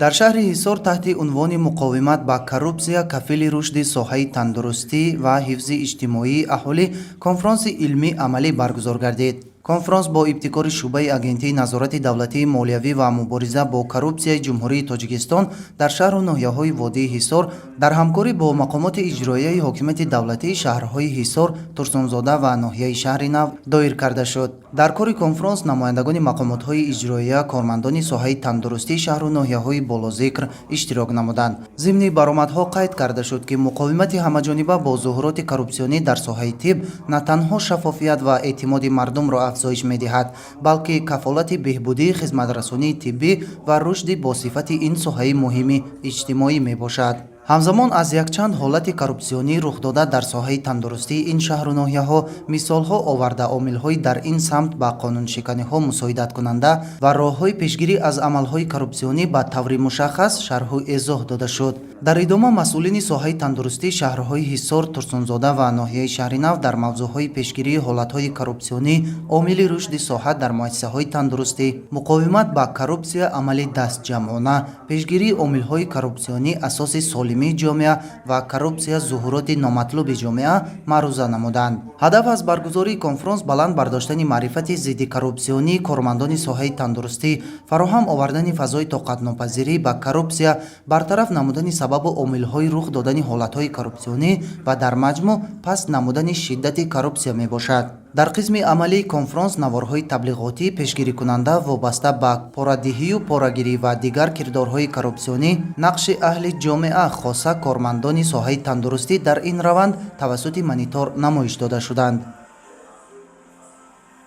Дар шаҳри Ҳисор таҳти унвони «Муқовимат ба коррупсия кафили рушди соҳаи тандурустӣ ва ҳифзи иҷтимоии аҳолӣ» конфронси илмӣ амалӣ баргузор гардид. Конфронс бо ибтикори шӯъбаи Агентии назорати давлатии молиявӣ ва мубориза бо коррупсияи Ҷумҳурии Тоҷикистон дар шаҳру ноҳияҳои водии Ҳисор дар ҳамкорӣ бо мақомоти иҷроияи ҳокимияти давлатии шаҳрҳои Ҳисор, Турсунзода ва ноҳияи Шаҳри Нав доир карда шуд. Дар кори конфронс намояндагони мақомотҳои иҷроия, кормандони соҳаи тандурустии шаҳру ноҳияҳои болозикр иштирок намуданд. Зимни баромадҳо қайд карда шуд, ки муқовимати ҳамаҷониба бо зуҳуроти коррупсионӣ дар соҳаи тиб на танҳо шаффофият ва эътимоди мардумро афзоиш медиҳад, балки кафолати беҳбудии хизматрасонии тиббӣ ва рушди босифати ин соҳаи муҳими иҷтимоӣ мебошад. Ҳамзамон аз якчанд ҳолати коррупсионӣ рухдода дар соҳаи тандурустии ин шаҳру ноҳияҳо мисолҳо оварда, омилҳои дар ин самт ба қонуншиканиҳо мусоидаткунанда ва роҳҳои пешгирӣ аз амалҳои коррупсионӣ ба таври мушаххас шарҳу эзоҳ дода шуд. Дар идома масъулини соҳаи тандурустии шаҳрҳои Ҳисор, Турсунзода ва ноҳияи Шаҳринав дар мавзӯъҳои пешгирии ҳолатҳои коррупсионӣ, омили рушди соҳа дар муассисаҳои тандурустӣ, муқовимат ба коррупсия амали дастҷамъона, пешгирии омилҳои коррупсионӣ асоси солимии ҷомеа ва коррупсия зуҳуроти номатлуби ҷомеа маъруза намуданд. Ҳадаф аз баргузории конфронс баланд бардоштани маърифати зидди коррупсионии кормандони соҳаи тандурустӣ, фароҳам овардани фазои тоқатнопазирӣ ба коррупсия, бартараф намудани сабабу омилҳои рух додани ҳолатҳои коррупсионӣ ва дар маҷмӯъ паст намудани шиддати коррупсия мебошад. Дар қисми амалии конфронс наворҳои таблиғотӣ пешгирикунанда вобаста ба порадиҳию порагирӣ ва дигар кирдорҳои коррупсионӣ, нақши аҳли ҷомеа, хоса кормандони соҳаи тандурустӣ дар ин раванд тавассути монитор намоиш дода шуданд.